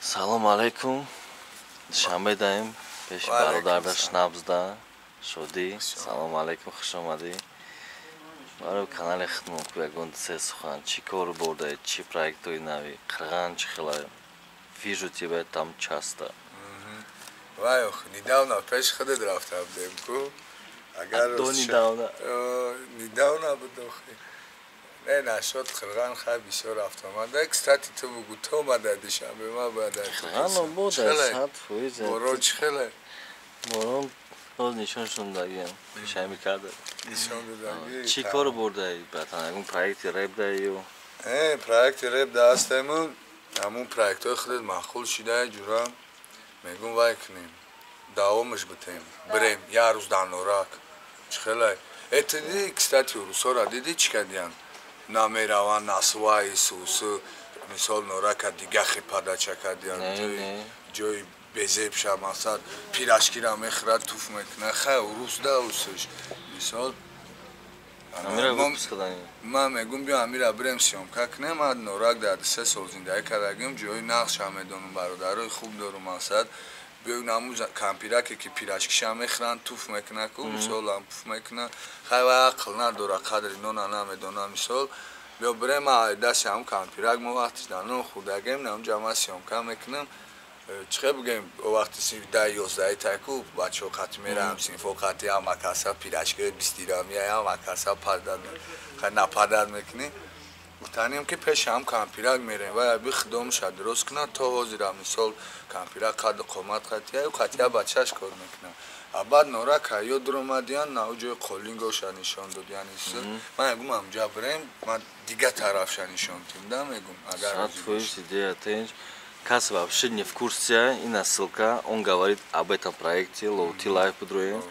Салом алейкум. Душанбе даем пеши бародарда Шнапсда. Шодӣ. Салом алейкум, хуш омадӣ. Барои канали хидмат ку ягон се сухан. Чӣ кор бурдаед, чӣ проектҳои нави? Қирған чӣ хела? Вижу тебя там часто. Вай, ох, недавно пеш худат рафта будем ку. Агар до недавно. Недавно буд охи. Не, нашод Қирған хай бисёр рафта омада. Кстати, ту бугу, ту омада Душанбе, ма бояд Қирған обода, 100%. Борон чӣ хеле? Борон боз нишон шундагиам. Пешами карда. Нишон додагӣ. Чӣ кор бурдаи, братан? Ягон проекти реп даию? Проекти реп да ҳастему. Ҳамун проектҳои худат маъқул шида ҷура мегум вай кунем. Давомаш битем. Бирем як рӯз дар Норак. Чӣ хеле? Ту диди, кстати, урусҳоро дидӣ чӣ кардиян? Намераванд насваи сусу, мисол Норака дига хе падача кардиян. Ҷои безебша, масалан, пирашкира мехӯрад, туф мекунад. Хай урус да усуш. Мисол ман мегум биё амира бирем съёмка кунем. Ман Норак дар 3 сол зиндагӣ кардагим, ҷои нақша медонам, бародарои хуб дорум, масалан, биё наму кампираке ки пирашкиша мехӯранд, туф мекунад ку, мисол ам пуф мекунад. Хай вай ақл надора, қадри нона намедона, мисол биё бирем дасти ҳам кампирак, мо вақтиш дар нон хӯрдагем, намуҷа ман съёмка мекунам. Чӣ бигем, вақти синфи 10-11 тайку бачаҳо қати мераҳам синфҳо қати ҳама каса пирашкаи 20 дирам, ҳама каса падар хай нападар мекунӣ. Гуфтанем ки пеши ҳам кампирак мерем, вай аби худомша дуруст кунад, то ҳозира мисол кампирак қаду қомат қатия, қатия бачаш кор мекунад. А баъд Норака ё дуромадиян, нав ҷои қолингоша нишон додиян. Ман мегум ҳамҷа бирем, ман дига тарафша нишон тим, да мегум. Агар 100% идея тенҷ. Кас вообще не в курсе, и на ссылка, он говорит об этом проекте Low T Life будруем.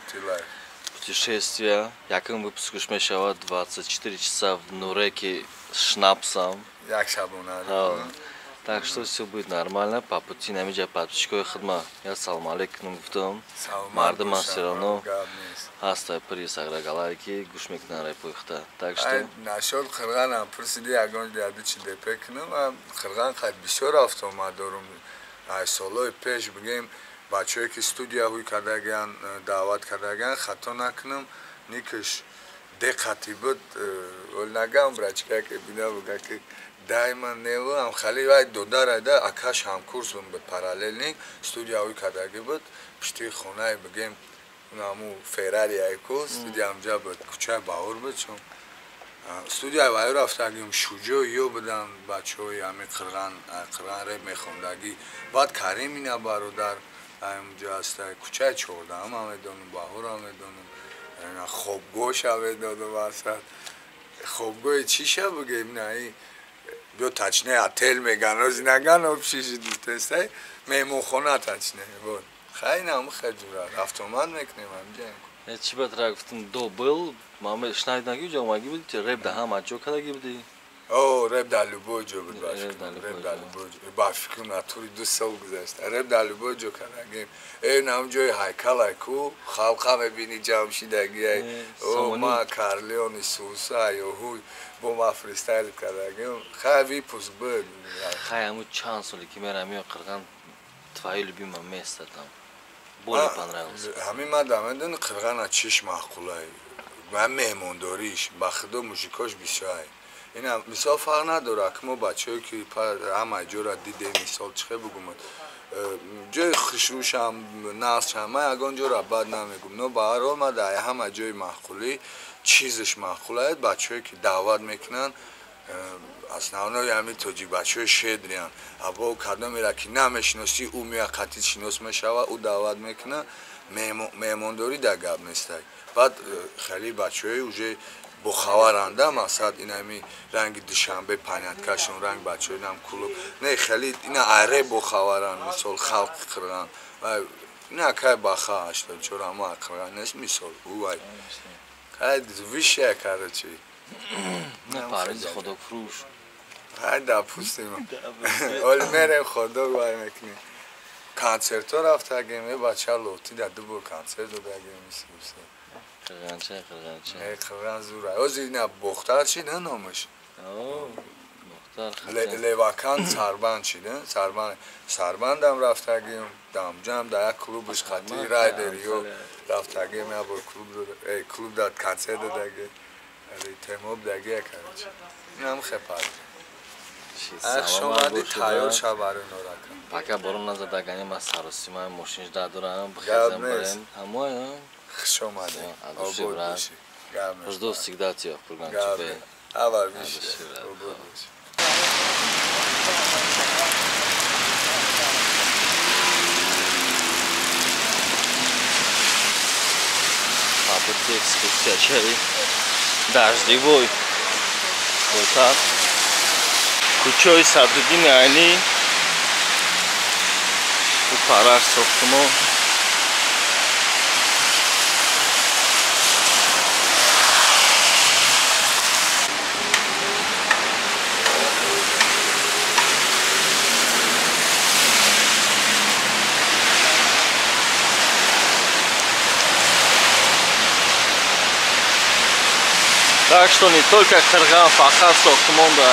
Путешествие. Якым выпуск мешава 24 часа в Нуреке с шнапсом. Як шабона. Так что все будет нормально. По пути намиҷа подписчикои хидма. Я салом алейкум гуфтам. Мардума все равно ҳаста при саграгалайки гӯш мекунан репои худа. Так что нашод Қирғанам пурсиди, ягон яду чи депе кунам. Қирған хай бисёр рафтуомад дорум. Ай солҳои пеш бигем, бачаҳое ки студия ҳуй кардагиян, даъват кардагиян, хато накунам, никаш деқати буд, ол нагам брачка ки бина буга ки дайма неву ам хали вай додарайда акаш ҳамкурс буд, параллельник студия ҳуй кардаги буд, пушти хонаи бигем наму Феррари айку студия ҳамҷа буд, кӯчаи Баҳор буд, чун студияи вайо рафтагим, Шуҷо ё будан бачаҳои ҳами Қирған, Қирған реп мехондагӣ. Баъд Карим ина бародар ҳамҷа ҳаста, кӯчаи 14-ам ҳам медонам, Баҳорам медонам, хобгоҳша медонам, асад хобгоҳи чиша бигем, наи биё точнее отель меган, рози наган общежитие, меҳмонхона точнее, вот. Хай нам хеҷура рафтуомад мекунем ҳамҷа. Чӣ бад ра гуфтам, до был, ман шунавидаги ҷо омаги буди, реп да ҳама ҷо кардаги буди? О, реп дар любой ҷо буд, реп дар любой ҷо. Ба фикрам натури 2 сол гузашта. Реп дар любой ҷо кардагим. Нам ҷои ҳайкалай ку, халқа мебини ҷамъ шидагиай. О, ма Карлеони Суса ё ҳуй бо ма фристайл кардагим. Хай выпуск буд. Хай ҳамун чанд соле ки мерам ё Қирған, твоё любимое место там? Более понравился? Ҳамин ман да медони Қирғана чиш маъқулай. Ман меҳмондориш, ба худо мужикош бисёрай. Ина мисол фарқ надорад, ки мо бачаҳое ки ҳама ҷора дидем, мисол чӣ хел бугум, ҷои хушрӯшам, нақшам, ман ягон ҷора бад намегум, но ба ҳар ҳол ман дар ҳама ҷои маъқулӣ чизаш маъқулае, бачаҳое ки даъват мекунанд, основной ҳами тоҷик бачаҳои щедрыянд. Або кадомеро ки намешиносӣ, ӯ меяд қатъи шинос мешавад, ӯ даъват мекунад, меҳмондорӣ дар гап нестай. Баъд хеле бачаҳои уже бохабаранда, масалан, ин ҳами ранги Душанбе поняткашон, ранг бачаҳои нам клуб не, хеле ина аре бохабаранд, мисол халқи Қирған. Ин акай баха 84 ҳама Қирған нест, мисол ӯ вай хай высшая, короче. Париз ходок фурӯш. Хай, допустим. Оли мерем ходок вай мекунем. Концертҳо рафтагем, е бача Лоти да ду бор концерт додагем, мисол. Қирғанча, Қирғанча. Қирған зура. Ҳозир ина Бохтар чи на номаш? О, Левакан Сарбанд шида, Сарбанд, Сарбандам рафтагим, дамҷам да як клубш хати райдер ё рафтагим, я бор клуб клуб дад концерт дадаги, темоб даги, короче. Инам хепар. Шомади тайёр ша барои норака. Пока борон назада гани ма саросима мошинш дадорам, бихезам барем. Ҳамоя. Хуш омадӣ. Обод бошӣ. Жду всегда тебя в Курган-Тюбе. Авар биши. Обод бошӣ. Попытки экскурсия чай. Дождевой. Пойтахт. Кӯчаи Садриддини Айнӣ. Параш сохтумон. Так что не только Қирған, фақат сохтумон да.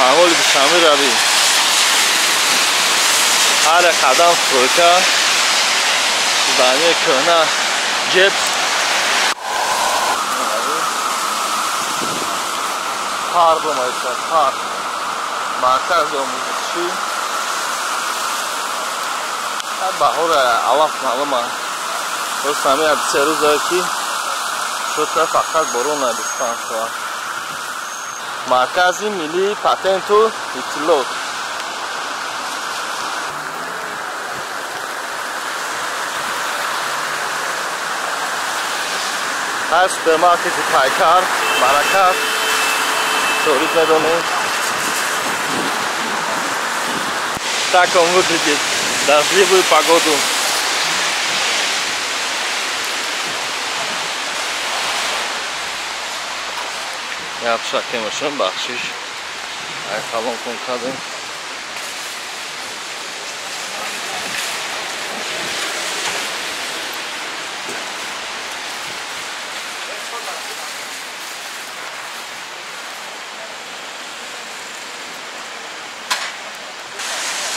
Аҳволи Душанбе равӣ. Ҳар як қадам стройка, здание кӯҳна, ҷепс. Парк омадиста, парк. Маркази омӯзишӣ. Баҳор алаф маълума. Рост ҳамин се рӯзае ки шудта фақат борон 25 соат. Маркази миллии патенту иттилоот. Ҳар супермаркети Пайкар, Баракат, торик медонем. Так он выглядит в дождливую погоду. Я пшакемашон бахшиш. Ай қалон кун кардем.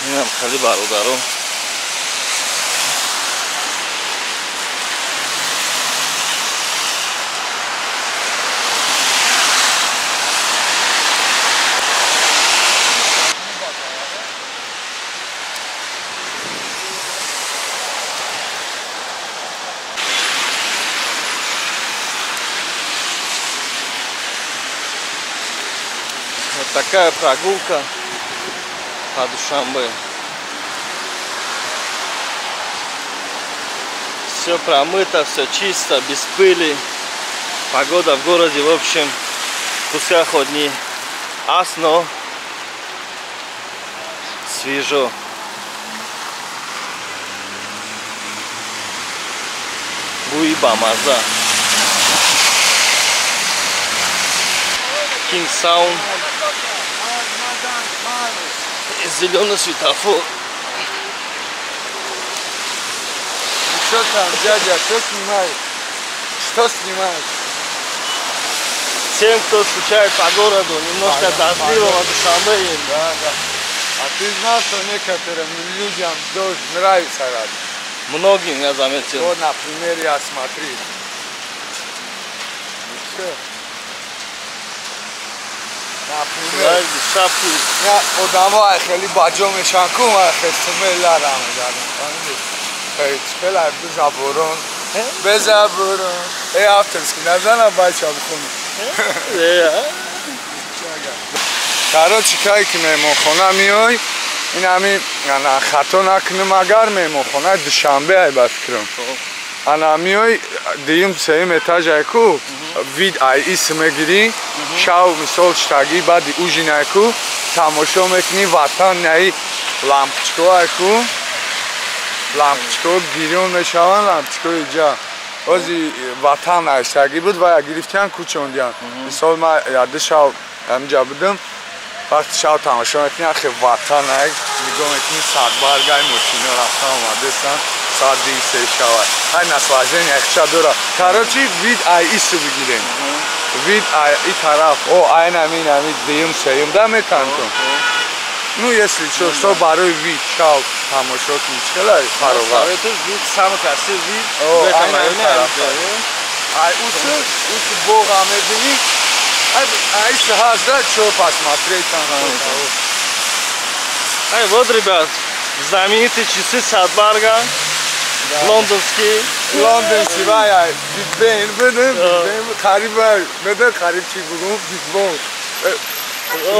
Инам хеле бародарон. Вот такая прогулка по Душанбе. Все промыто, все чисто, без пыли. Погода в городе, в общем, пускай хоть не ас, но свежо. Буи бамаза. King Sound. Зеленый светофор. Что там, дядя, что снимаешь? Что снимаешь? Тем, кто скучает по городу, немножко дождливого Душанбе. Да, да. А ты знал, что некоторым людям дождь нравится рад? Многим, я заметил. Вот, например, я смотри. Ну все. Например, шапку. Я одамо хеле баҷо мешан ку, хеле рамедам. Хеле безаборон. Безаборон. Эй, авторский, назана бача бихонӣ. Короче, кай ки меҳмонхона меой, ин ҳами хато накунем, агар меҳмонхона Душанбе ай ба фикрам. Ана меой дуюм сеюм этаж ай ку, вид ай ис мегирӣ, шав мисол штаги баъди ужин ай ку, тамошо мекунӣ ватан ай лампочко ай ку, лампочко гирён мешаванд, лампочкои ҷа. Ози ватан ай штаги буд ва гирифтиян кӯчондиян. Мисол ма яду шав ҳаминҷа будам, вақти шав тамошо мекунӣ, ахе ватан ай нигоҳ мекунӣ, садбаргай мошино рафта омадастанд, соат 2-3 шавад. Ай наслаждение хча дора. Короче, вид ай ису бигирем. Вид и тараф. О, айн амин, амин, дуюм, сеюм, да метантон. Ну, если что, что барои вид, шав, тамошо кунӣ, чӣ хела фаровар. Советую вид, самый красивый вид. О, айн амин тараф. Ай, усы, усы боға мебинӣ. Ай, ай, ҳаст, да, чё посмотреть там. Ай, вот, ребят, знаменитые часы Садбарга. Лондонский. Лондонский, вай, Биг Бен, бедем, Биг Бен, қариб, медон қариб чӣ бугум, Биг Бон.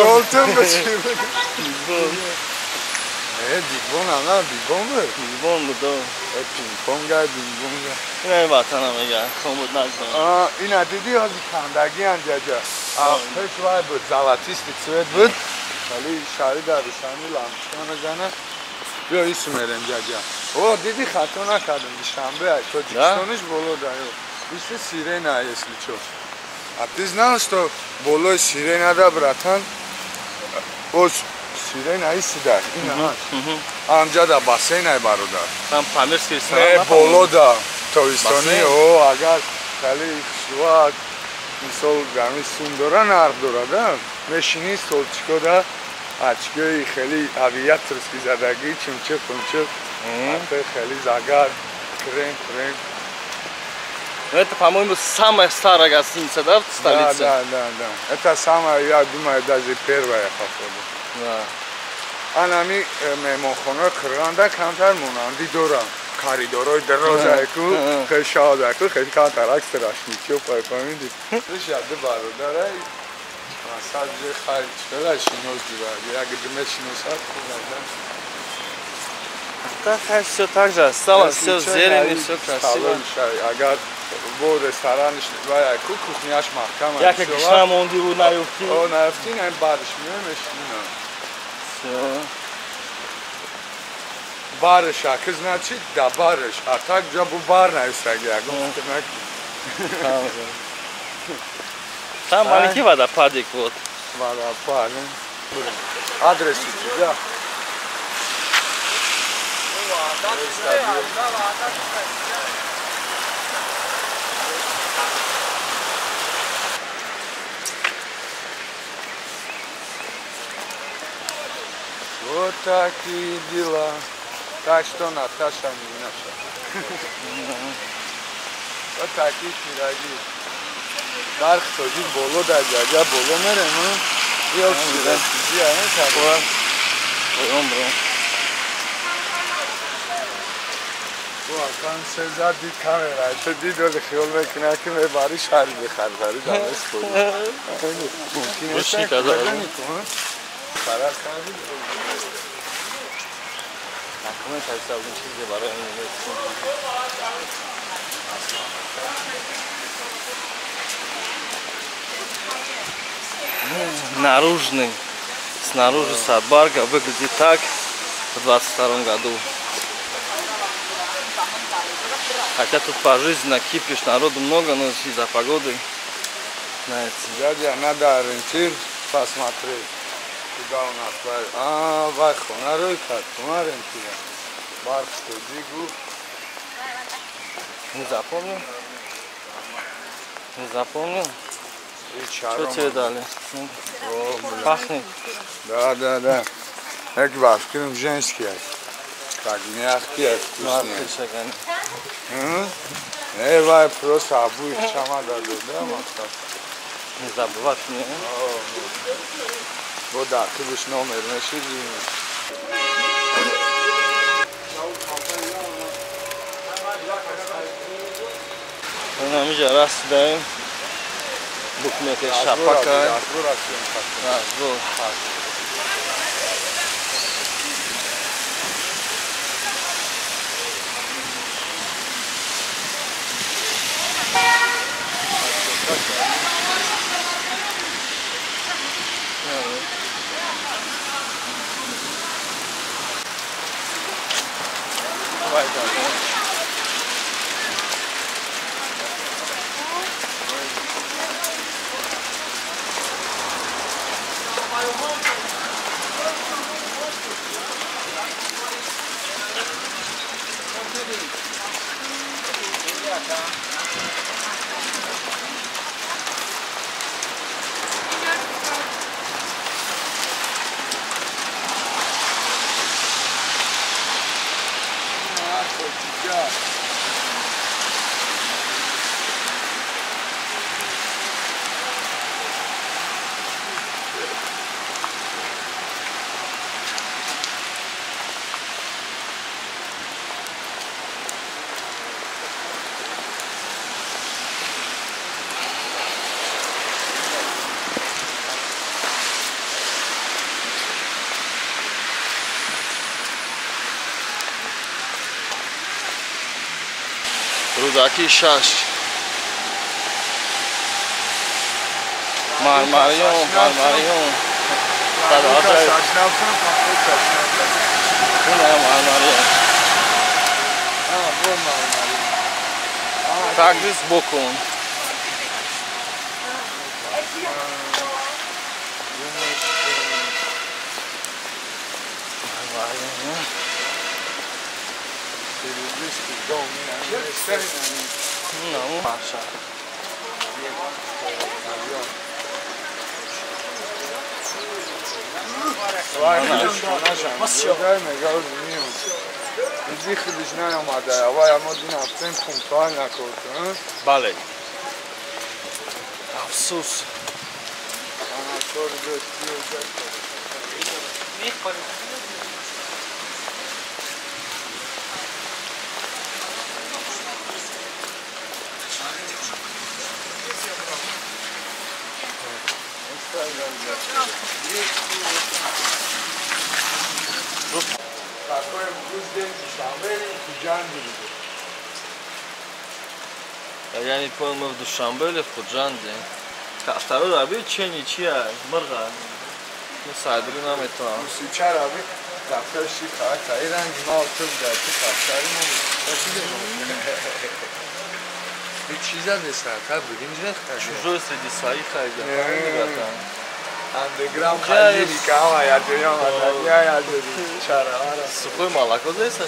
Ролтон ба чӣ бугум? Биг Бон. Биг Бон, ана, Биг Бон буд? Биг Бон буд, да. Пинг-понга, Биг Бонга. Ина ватана мега, хом буд наздан. Ина диди ҳозир кандагӣ анҷаҷа. Пеш вай буд, золотистый цвет буд. Вали шари дар рӯшани лампочка мезанад. Биё ису мерем ҷаҷа. О, диди хато накардам, Душанбе ай, Тоҷикистониш боло да, ё. Иси сирена, если чё. А ты знал, что болои сирена да, братан, оз сирена иси да, ина ҳаст. Амҷа да бассейн ай, бародар. Там памирский ресторан. Не, боло да, тобистони, о, агар хеле хушрӯа, мисол гами сум дора, нарх дора, да, мешинӣ столчико да, очкои хеле авиаторский задагӣ, чимчиқ, пумчиқ, хеле загар, крем, крем. Ну, это, по-моему, самая старая гостиница, да, в столице? Да, да, да, да. Это самая, я думаю, даже первая, походу. Да. Анами меҳмонхонаи Қирғанда камтар монандӣ дорам. Коридорҳои дарозаку, хеле шодаку, хеле камтар акс страшничо фаҳмидӣ. Шади бародарай, масад же хай чӣ шинос дива, як дме шиносад хуб. Так, все так же осталось, все зелено, все красиво. Агар бо рестораниш вай ку кухняш маҳкам аст. Яке гушна монди буд наёфтӣ. О, наёфтӣ, ин баъдаш меоем мешинам. Всё. Барыш, аки значит, да барыш. А так ҷа бу бар наёфтаги, ягон фикр накун. Там маленький водопадик вот. Водопад. Адрес у тебя. Вот такие дела. Так что Наташа не наша. Вот такие пироги. Нарх тоҷик боло дар ҷаҷа боло мерем, ё чизи Оём бро. Акан сезар дид камера, то дид оли хиёл мекунад ки мебари шаҳри бехатарӣ дамес хӯрд. Мумкин нест, фарар карди. Документ ҳисоб чизе барои ин нест. Наружный, снаружи Садбарга выглядит так в 22 году. Хотя тут пожизненно кипиш, народу много, но из-за погоды, знаете. Дядя, надо ориентир посмотреть, куда у нас. А, вай, хона рой кард, хона ориентир. Барх тоҷик. Не запомнил? Не запомнил? Что тебе дали? О, пахнет? Да, да, да. Як бафкирим женский. Так, мягкий, вкусный. Не, вай, просто обуих чама дадут, да, Максим? Не забывать мне. Вот да, ты будешь номер нашли. Ҳамиҷа расидаем. Букмекер шапака. Разбор. Рӯдаки 6. Мармарион, Мармарион. Мармарион. Так, сбоку. Ну, Маша. Бале. Афсӯс. Я не понял, мы в Душанбе или в Худжанде? Второй раби чени чья? Мырга. Ну, садри нам это. Чужой среди своих, ребята. Сухое молоко здесь, а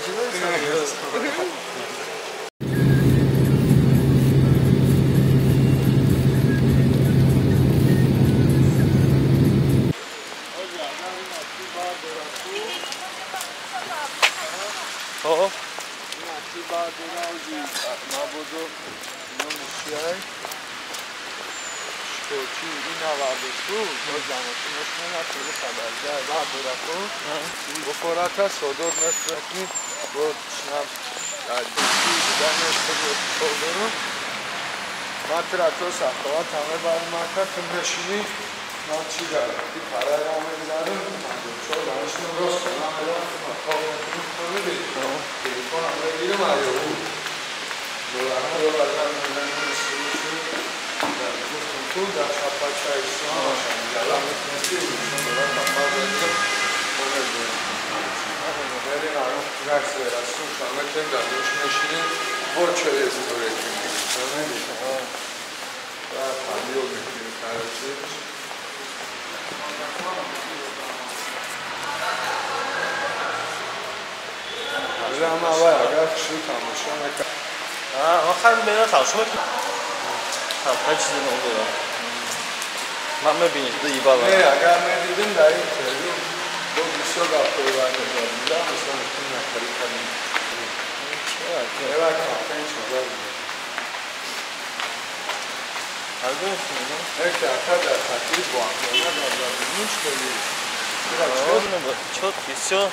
Четкий, все,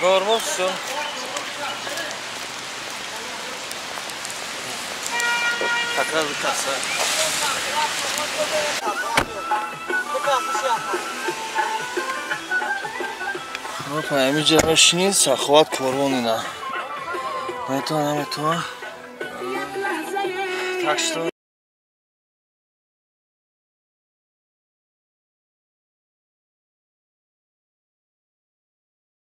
норма, все. Как раз касса. Вот, ҳамиҷа мешинед, Саховат корвонина. Наметавонам, наметавонам. Так что